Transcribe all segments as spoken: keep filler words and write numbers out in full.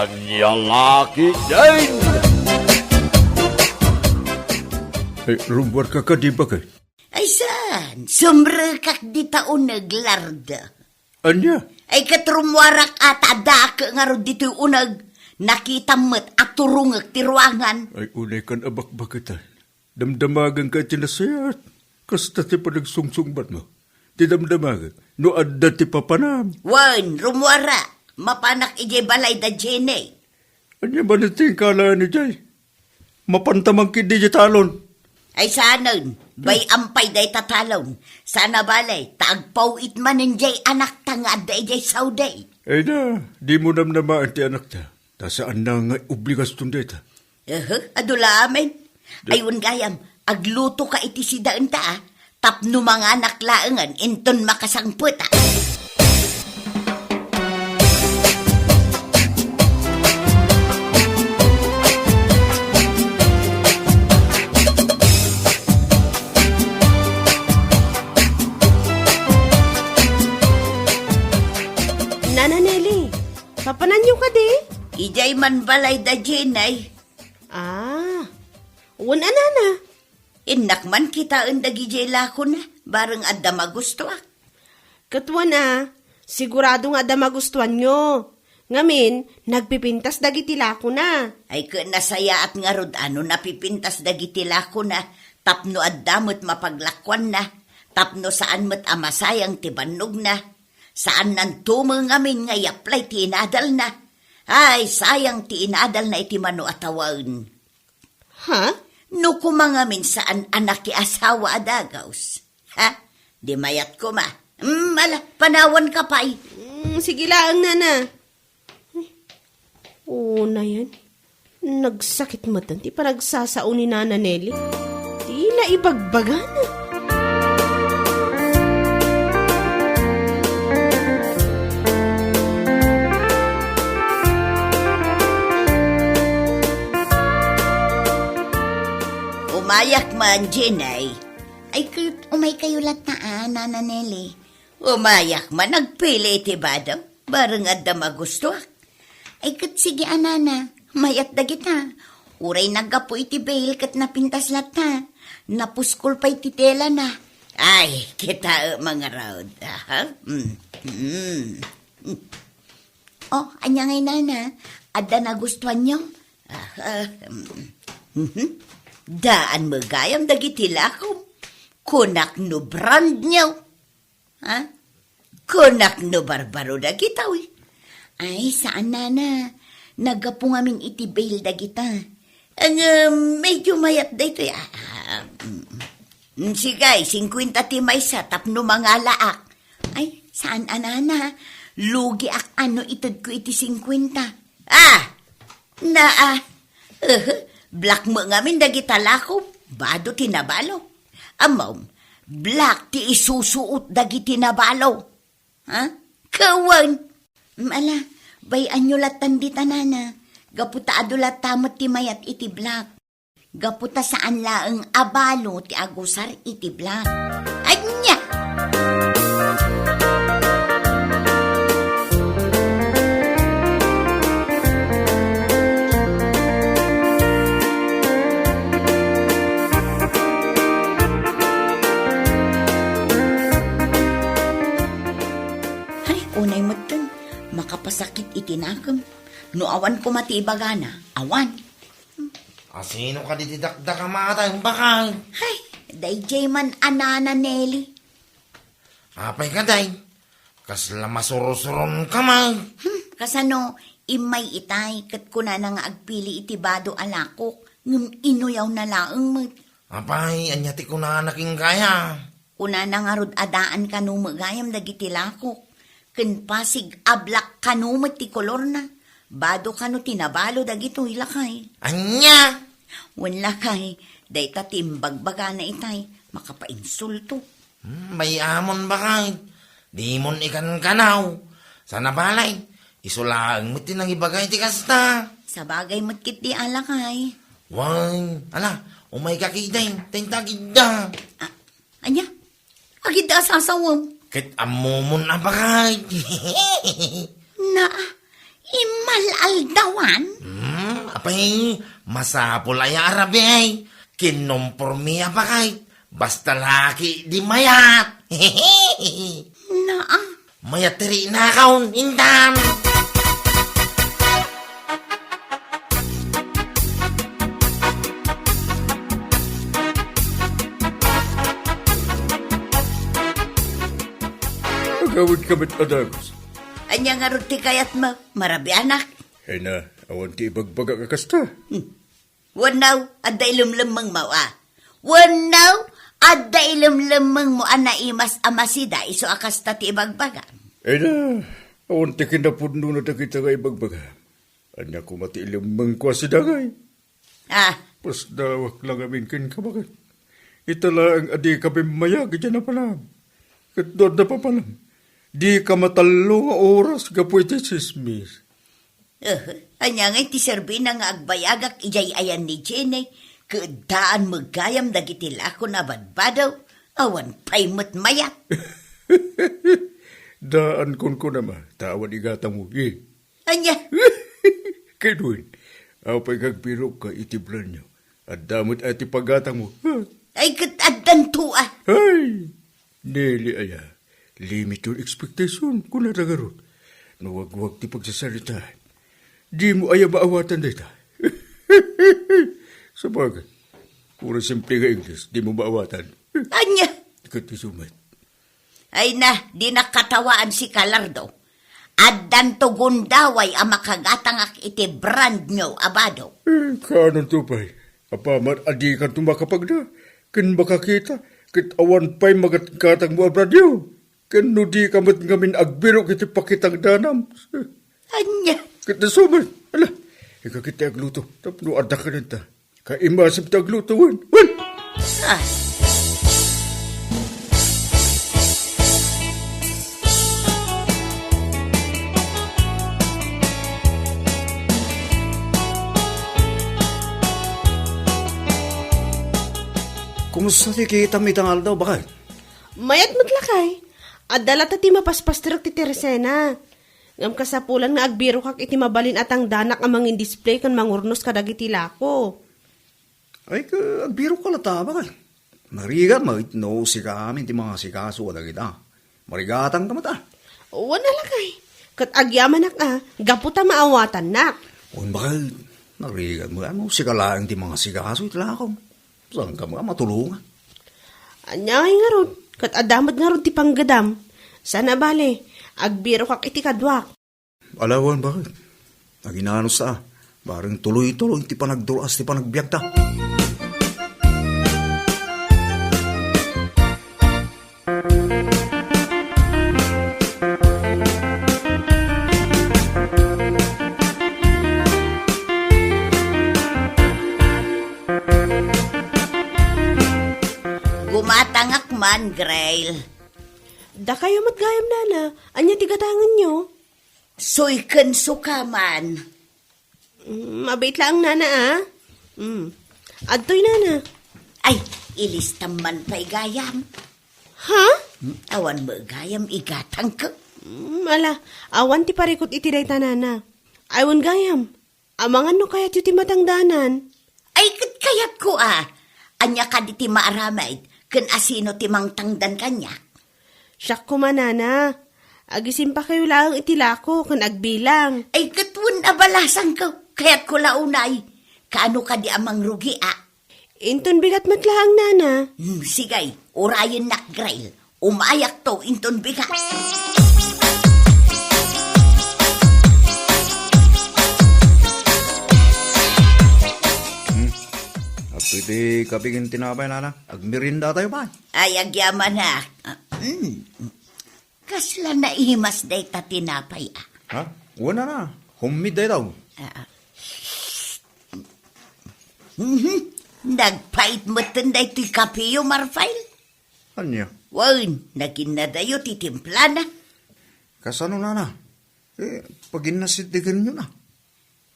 Ania la ketdin? Ay, rummuarka kadi, baket? Ay, saan? Sumrekak dita uneg, Larda. Ania? Ay, ket rummuarak a ta addaak ngarud ditoy uneg. Nakitam met a turongek ti ruangan. Ay, unay kan a bakbaketan. Damdamagenka iti nasayaat. Kasta ti panagsungsungbatmo. Ti damdamagek, no adda ti papanam. Wen, rummuara. Mapanak idiay balay da Jenny. Ania manen ti inkalaen idiay? Mapanta man ketdi idiay talon. Ay, saanen. Bay-am pay dayta talon. Saan a bale, ta agpaw-it manen diay anakta nga adda idiay Saudi. Ay na, dimo namnamaen ti anakta. Ta saanna nga obligasyon dayta. Ehe, adu la amin. Di- Ay, wen gayam, aglutoka iti sidaenta, a. Tapno manganak laengen, inton makasangpet, a. Nana Nelly, papananyo kadi? Idiay man balay da Jenny. Ah, wen a, nana. Innak man kitaen dagidiay lakona, bareng adda magustoak. Ket wen a, sigurado nga adda magustoanyo. Ngamin, nagpipintas dagiti lakona. Ay, ket nasayaat ngarud a no napipintas dagiti lakona, tapno adda met mapaglakuanna, tapno saan met a masayang ti bannogna. Saanna met ngamin nga i-apply ti inadalna. Ay, sayang ti inadalna iti mano a tawen. Ha? No koma ngamin saan a nakiasawa a dagaws. Ha? Di mayat koma. Mm, ala, panawanka pay. Mm, sige laeng, nana. Oo, nayan. Nagsakit met ti panagsasao ni Nana Nelly. Di la ibagbagana. Umayak man, Jenny. Ay, ket umaykayo latta, a, Nana Nelly. Umayak man, agpili iti bado. Bareng adda magustoak. Ay, ket sige, a, nana. Mayat dagita. Uray naggapu iti bail ket napintas latta. Napuskol pay ti telana. Ay, kitaem ngarud. Aha. Mm. Mm. Oh, ania ngay, nana? Adda nagustuanyo? Aha. Mm. Mhm. Daan met gayam dagiti lakom. Kunak no brand new. Ha? Kunak no barbaro dagita, uy. Ay, saan, nana. Naggapu ngamin iti bail dagita. Ngem, medyo mayat daytoy, a. Ah, mm. Mm, sige, singkuenta ti maysa tapno mangalaak. Ay, saan a, nana. Lugiak a no itedko iti singkuenta. Ah! Naa. Eh, black met ngamin dagita lakom. Bado ti nabalo. Ammom, black ti isusuot dagiti nabalo. Ha? Kawan. Mm, ala, bay-anyo lattan dita, nana. Gapu ta adu latta met ti mayat iti black. Gapu ta saan laeng a balo ti agusar iti black. Ania? Ay, unay metten, makapasakit iti nakem. No awan koma ti ibagana, awan. A, sino kadi ti dakdakam a atay, baket? Hay, daydiay man a Nana Nelly. Apay kadi? Kasla masursuronka met. Hmm, kasano, immay itay, ket kunana nga agpili iti bado a lakok, ngem inuyawna laeng met. Apay, ania ti kunana kenka aya? Kunana ngarud a daan kano met gayam dagiti lakok, ken pasig a black kano met ti kolorna, bado kano ti nabalo dagitoy, lakay. Ania? Wen, lakay, dayta ti imbagbagana itay, makapainsulto. Hmm, bay-amon, baket. Dimon ikankanaw. Sana balay, isu laeng met ti nangibaga iti kasta. Sabagay met ketdi a, lakay. Wen, ala, umayka ketdi, ta inta agidda. Ah, ania? Agidda a sasawem. Ket ammomon a, baket. Naa, immal a Aldawan? Hmm, apay, masapul aya a rabii. Kinumpormi a baket. Basta laki di mayat. Naa. Mayat ti rinakaon, intan. Agawidka met a dagus. Ania ngarud ti kayatmo, marabianak? Ay na, awan ti ibagbagak a kasta. Hmm. Wenno, adda ilemlemmengmo a. Wenno, adda ilemlemmengmo a naimas a masida isu a kasta ti ibagbagam. Ay na, awan ti kinapudnona dagita nga ibagbaga. Ania koma ti ilemmengko a sidangay? Ah. Pasdawak la ngamin kenka, baket. Ita laeng a dika bimmayag idiay napalam. Ket no adda papalam, dika matallo nga oras gapu iti tsismis. Eh, ania ngay ti serbina nga agbayagak idiay ayan ni Jenny, ket daan met gayam dagiti lakon a badbado, awan pay met mayat. Daan kunkunam a, ta awan igatangmo, eh. Ania? Ket wen, apay nga agbirokka iti branyo? Adda met aya ti pagatangmo? Ay, ket addanto a. Ay! Nelly aya, limit your expectation, kunada ngarud. No wagwag ti pagsasarita, dimo aya maawatan dayta? Sabagay, puro simple nga English, dimo maawatan. Ania? Ket isu met. Ay na, dinak katawaan si Kalardo. Addanto gundaway a makagatangak iti brand new a bado. Eh, kaanonto pay? Apaman a dikanto makapagna ken makakita, ket awan pay magatgatangmo a brand new. Ken no dika met ngamin agbirok iti pakitang danam. Ania? Ket isu met. Ala, ikaw ket ti agluto. Tapno adda kadanta. Kaimasem ti agluto, wen, wen! Ah. Kumusta ti kitam ita nga aldaw, baket? Mayat met, lakay. Adda latta ti mapaspastrek ti Teresena. Ngem kasapulan nga agbirokak iti mabalin a tangdanak a mangin-display ken mangurnos kadagiti lako. Ay, ka, agbirokka latta, baket. Narigat met no sika amin ti mangasikaso kadagita. Marigatangka met a. Wen a, lakay. Ket agyamanak a, gapu ta maawatannak. Wen, baket. Narigat met no sika laeng ti mangasikaso iti lakom. Saanka met a matulongan? Ania ngay ngarud? Ket adda met ngarud ti panggedam. Saan a bale, agbirokak iti kaduak. Ala wen, baket. Aginanos ta, bareng tuloy-tuloy ti panagdur-as ti panagbiagta. Gumatangak man, Grail. Dakayo met gayam, nana. Ania ti gatangenyo? Soy ken sukaman. Mm, mabait laeng, nana, a. Mm. Adtoy, nana. Ay, ilistam man pay gayam. Ha? Mm, awan met gayam igatangko. Mm, ala, awan ti parikut iti dayta, nana. Ay, wen gayam. Amangan no kayatyo ti matangdanan. Ay, ket kayatko a. Ania kadi ti maaramid ken asino ti mangtangdan kaniak? Siak koma, nana. Agisimpakayo laeng iti lako ken agbilang. Ay, ket wen a balasangko. Kayatko la unay. Kaano kadi a mangrugi a? Inton bigat met laeng, nana. Hmm, sige, urayennak, Grail. Umayakto inton bigat. Hmm. Adtoy ti kape ken tinapay, nana. Agmeriendatayo pay. Ay, agyamanak. Ah, hmm. Kasla naimas dayta tinapay, a. Ha? Wen, nana. Homemade dayta. Ah, ah. Mhm. Nagpait metten daytoy kapeyo, Marfail. Ania? Wen, naginnadayo ti timplana. Kasano, nana? Eh, paginnasitdigenyo na.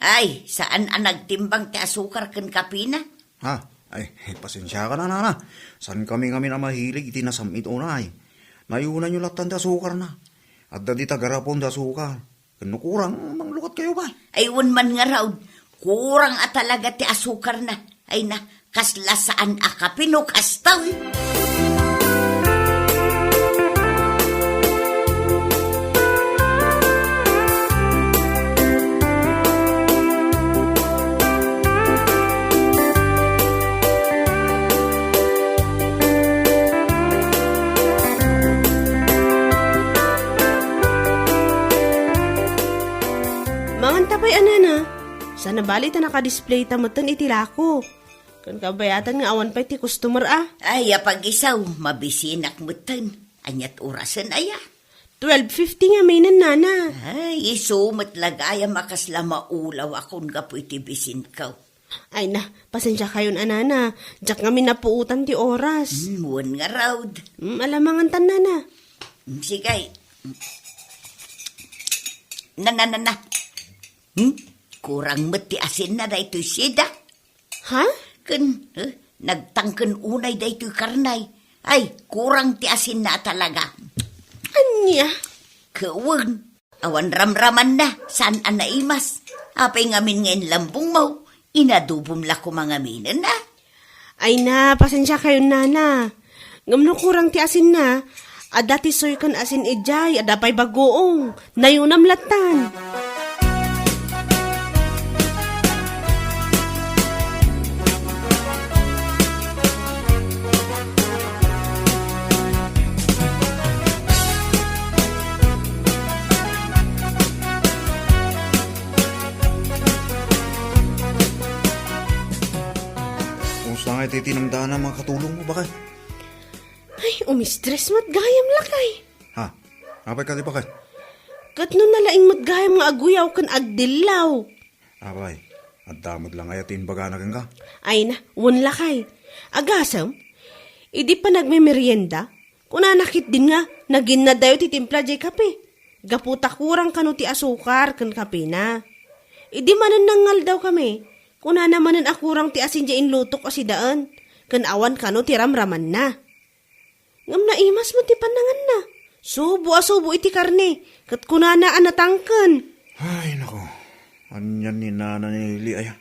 Ay, saan a nagtimbang ti asukar ken kapena? Ha? Ay, pasensiaka, nana. Saan kami ngamin a mahilig iti nasam-it unay. Nayunanyo lattan ti asukarna. Adda dita garapon ti asukar. Ken no kurang, manglukatkayo, bay. Ay, wen man ngarud, kurang a talaga ti asukarna. Ay na, kasla saan a kape no kasta. Manganta pay a nana, saan a bali ta nakadisplay ta metten iti lako. Ken kabayatan nga awan pay ti customer a. Ay, apag-isu, mabisinak metten. Aniat orasen aya? Twelve fifty nga minen, nana. Ay, isu met la gayam a kasla maulaw akon gapu iti bisinko. Ay na, pasensiakayon a nana. Diak ngamin napuotan ti oras. Hmm, wen ngarud. Hmm, ala mangantan, nana. Hmm, sige. Na, na, na, na. Hmm? Kurang met ti asinna daytoy sida. Ha? Ken, eh, nagtangken unay daytoy karne. Ay, kurang ti asinna a talaga. Ania? Ket wen, awan ramramanna, saan a naimas. Apay ngamin nga inlambongmo, inadobom la koma ngaminen, a? Ay na, pasensiakayon, nana. Ngem no kurang ti asinna, adda ti soy ken asin idiay, adda pay bagoong. Nayunam lattan. Kumusta nga iti tinangdaan a mga katulong mo, bakay? Ay, umistres met gayam, lakay. Ha? Apay kadi, bakay? Ket no nalaing met gayam nga aguyaw ken agdillaw. Apay, adda met la nga aya ti imbagana kenka? Ay na, wen lakay. Agasem, idi panagmemerienda, kunana ketdin nga naginnadayo ti timpla diay kape. Gapu ta kurang kano ti asukar ken kapena. Idi manen nangngaldawkami, kunana manen a kurang ti asin diay inlutok a sidaen, ken awan kano ti ramramanna. Ngem naimas met ti pannanganna. Subo a subo iti karne, ket kunana a natangken. Ay, nako. Anian ni Nana Nelly aya?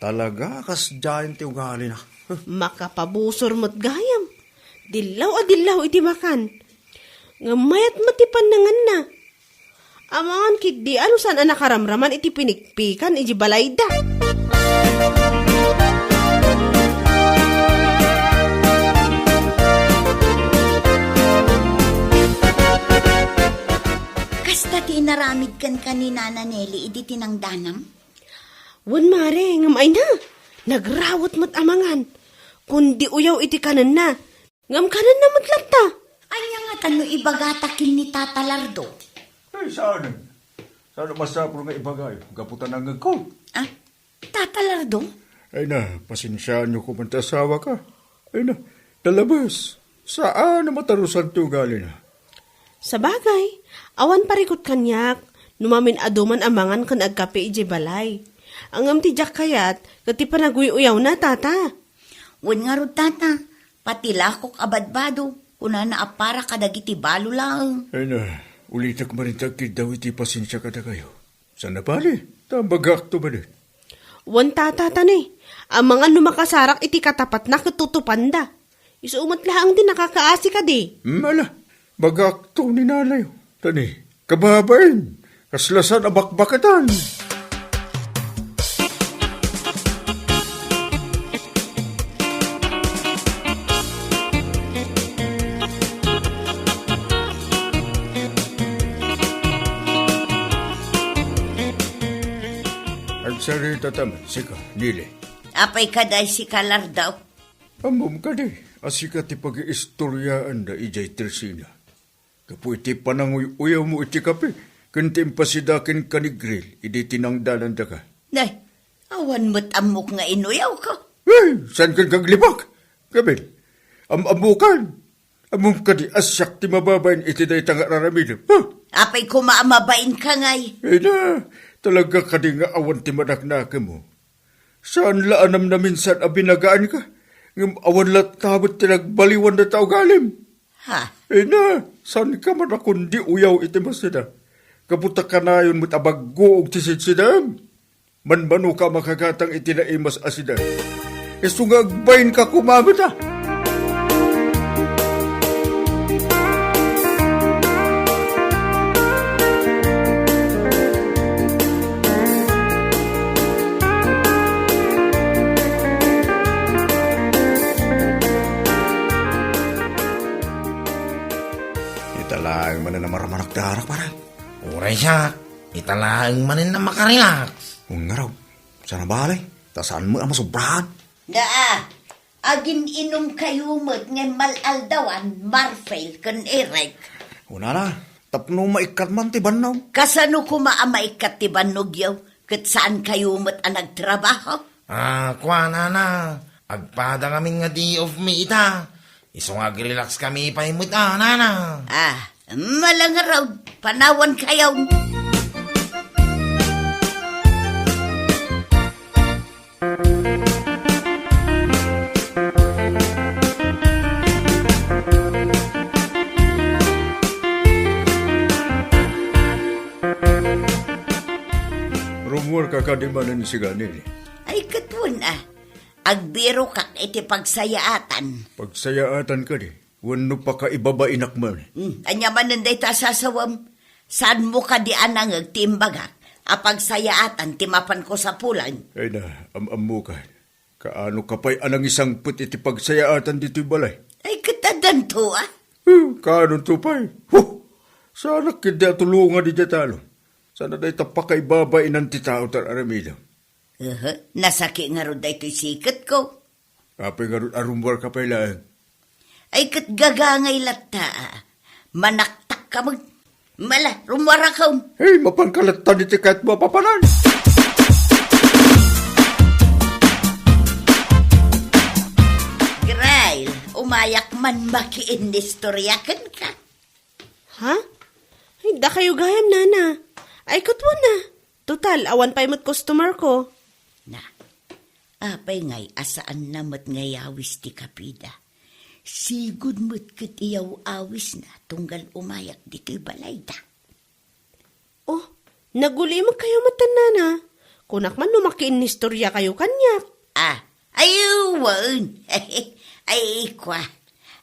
Talaga, kasdiayen ti ugalina. Makapabusor met gayam. Dillaw a dillaw iti makan. Ngem mayat met ti pannanganna. Amangan ketdi a no saan a nakaramraman iti pinikpikan iti balayda. Kasta ti inaramid kenka ni Nana Nelly idi tinangdanam? Wen, mare, ngem ay na, nagrawet met amangan. Kundi uyaw iti kanenna. Ngem kanenna met latta. Ania ngata no ibagata ken ni Tata Lardo? Ay, saan? Saan masapul nga ibagayo? Gapu ta nangngegko. Ah, Tata Lardo? Ay na, pasensiaanyo koma ti asawaka. Ay na, nalabas. Saan a matarusan ti ugalina. Sabagay, awan parikut kaniak, no mamin-adu man a mangan ken agkape idiay balay. Ngem ti diak kayat, ket ti panaguy-uyawna, tata. Wen ngarud, tata, pati lakok a badbado, kunana a para kadagiti balo laeng. Ay na, ulitek manen ti agkiddaw iti pasensia kadakayo. Saan a bali, ta bagakto manen. Wen, tata, tani, amangan no makasarak iti katapatna ket tutupanda. Isu met laeng ti nakakaasi kadi. Hmm, ala, bagakto ni nanayo. Tani, kababain, kasla saan a bakbaketan. Agsarita ta met, sika, Nili. Apay kadi, sika, Lardo? Ammom kadi a sika ti pagiistoriaanda idiay Tersina. Gapu iti pananguy-uyawmo iti kape ken ti impasida kenka ni Negril idi tinangdanandaka. Nay, awan met ammok nga inuyawko. Ay, saan kenka aglibak? Gabil, am-ammokan. Ammom kadi a siak ti mababain iti dayta nga ar-aramidem, ha? Apay koma a mabainka ngay? Ay na, talaga kadi nga awan ti manaknakemmo? Saan la a namnaminsan a binagaanka, ngem awan latta met ti nagbaliwan dayta ugalim. Ha? Ay na, saanka man a kundi uyaw iti masida. Gapu ta kanayon met a baggoog ti sidsidaem. Manmanoka a makagatang iti naimas a sidar. Isu nga agbainka koma met, a. Ita laeng manen a maramanak ti arak, pare. Uray siak, ita laeng manen a makarelax. Wen ngarud, saan a bale, ta saan met a masobrahan. Daa, agin-inumkayo met nga mal-aldawan, Marfil ken Eric. Unana, tapno maikkat man ti bannog. Kasano koma a maikkat ti bannogyo, ket saankayo met a nagtrabaho? Ah, kuanana, agpada ngamin nga day off mi ita. Isu nga agrelax kami pay met a, nana. Ah, malangarud, panawankayon. Rummuarka kadi manen, sigani. Ay, ket wen, a. Agbirokak iti pagsayaatan. Pagsayaatan kadi? Wenno pakaibabainak man? Hmm, ania manen dayta a sasawem? Saanmo kadi a nangeg ti imbagak a pagsayaatan ti mapanko sapulan? Ay na, am-ammoka. Kaano ka pay a nangisangpet iti pagsayaatan ditoy balay? Ay, ket addanto, a? Hmm, kaanonto pay? Huh! Saanak ketdi a tulongan idiay talon. Saan a dayta pakaibabainan ti tao ti ar-aramidem. Ehe, nasaki ngarud daytoy siketko. Apay ngarud a rummuarka pay laeng? Ay, ket gagangay latta, a. Manaktakka met. Mala, rummuarakon. Hey, mapanka latta iti kayatmo a papanan. Grail, umayak man makiinnistorya kenka. Ha? Ay, dakayo gayam, nana. Ay, ket wen a. Total, awan pay met customer ko. Na, apay ngay a saanna met nga iyawis ti kapida? Sigud met ket iyaw-awisna tunggal umayak ditoy balayda. Oh, nagulimekkayo met, nana. Kunak man no makiinnistoriakayo kaniak. Ah, ay, wen. Ay, kua.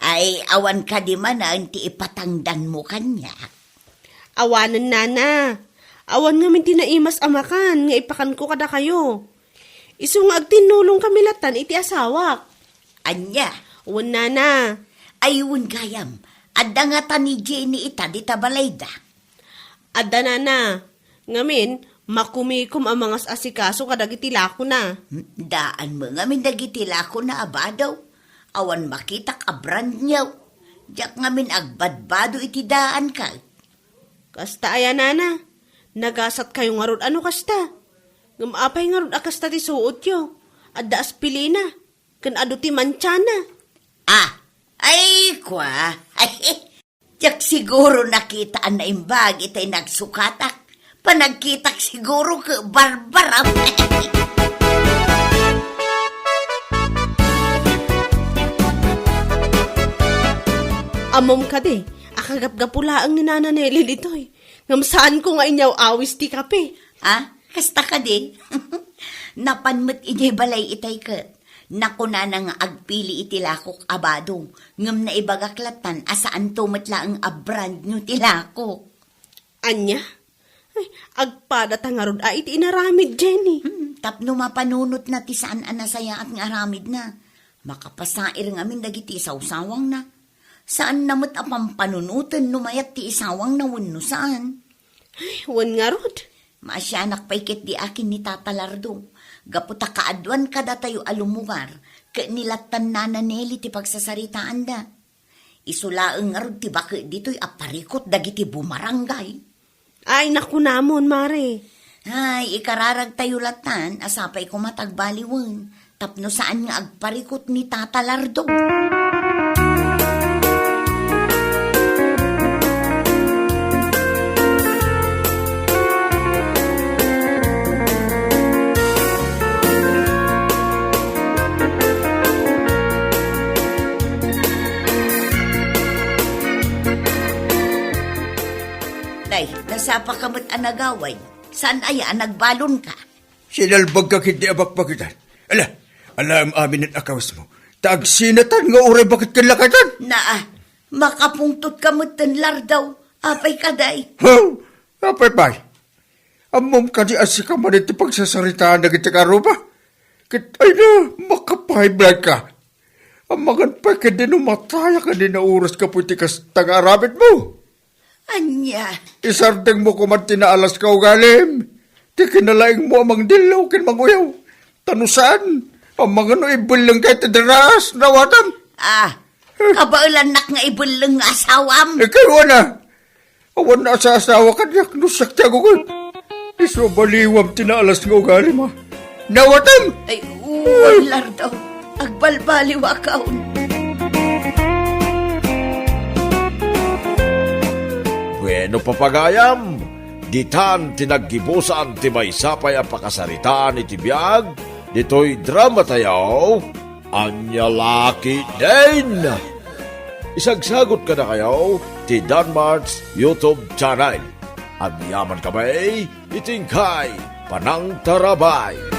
Ay, awan kadi manen ti ipatangdanmo kaniak? Awanen, nana. Awan ngamin ti naimas a makan nga ipakanko kadakayo. Isu nga agtinnulongkami lattan iti asawak. Ania? Wen, nana. Ay, wen gayam. Adda ngata ni Jenny ita dita balayda? Adda, nana. Ngamin, makumikom a mangas-asikaso kadagiti lakona. Hmm, daan met ngamin dagiti lakona a bado. Awan makitak a brand new. Diak ngamin agbadbado iti daan kay. Kasta aya, nana? Nagasatkayo ngarud a no kasta? Ngem apay ngarud a kasta ti suotyo? Adda aspilina, ken adu ti mantiana. Ah, ay, kua. Diak siguro nakita a naimbag itay nagsukatak. Panagkitak siguro ket Barbara. Ammom kadi a kagapgapu laeng ni Nana Nelly ditoy, ngem saanko nga inyaw-awis ti kape. Ah, kasta kadi? Napan met idiay balay itay ket. Nakunana nga agpili iti lakok a bado, ngem naibagak lattan a saanto met laeng a brand new ti lakok. Ania? Ay, agpadata ngarud a iti inaramid, Jenny. Hmm, tapno mapanunotna ti saan a nasayaat nga aramidna. Makapasair ngamin dagiti isawsawangna. Saanna met a pampanunoten no mayat ti isawangna wenno saan. Ay, wen ngarud. Maasianak pay ketdi akin ni Tata Lardo. Gapu ta kaaduan kadatayo a lumugar, ket ni lattan Nana Nelly ti pagsasaritaanda. Isu laeng ngarud ti baket ditoy a parikut dagiti bumarangay. Ay, nakunamon, Mare. Ay, ikararagtayo lattan a sapay koma ta agbaliwen tapno saan nga agparikut ni Tata Lardo. Nay, nasa Apaka met a nagaway, saan aya a nagbalonka? Sinalbagka ketdi a bakbakitan. Ala, ala, am-aminen a kawesmo. Ta agsinatan nga uray baket ken lakaytan. Naa, makapungtotka metten, Lardaw. Apay kadi? Haw! Apay pay? Ammom kadi a sika manen ti pagsasaritaan dagiti karuba? Ket, ay na, maka-high blood ka. Amangan pay ketdi no matay a kadin a oras gapu iti kasta nga aramidmo. Ania? Isardengmo koman ti naalas nga ugalim. Ti kinalaingmo a mangdillo ken manguyaw. Ta no saan, amangan no ibellengka iti deras, nawatam. Ah, kabaelannak nga ibelleng nga asawam. Ikaw, ana. Awan na asasawa kaniak no siak ti agugot. Isu a baliwam ti naalas nga ugalim, a. Nawatam! Ay, uwan, Lardaw. Agbalbaliwakon. Bueno, papagayam, ditan ti naggibusan ti maysa pay a pakasaritaan iti biag ditoy dramatayo, Ania La Ketdin. Isagsagot kadakayo ti Danmart's YouTube channel. Agyaman kami iti inkay panangtarabay.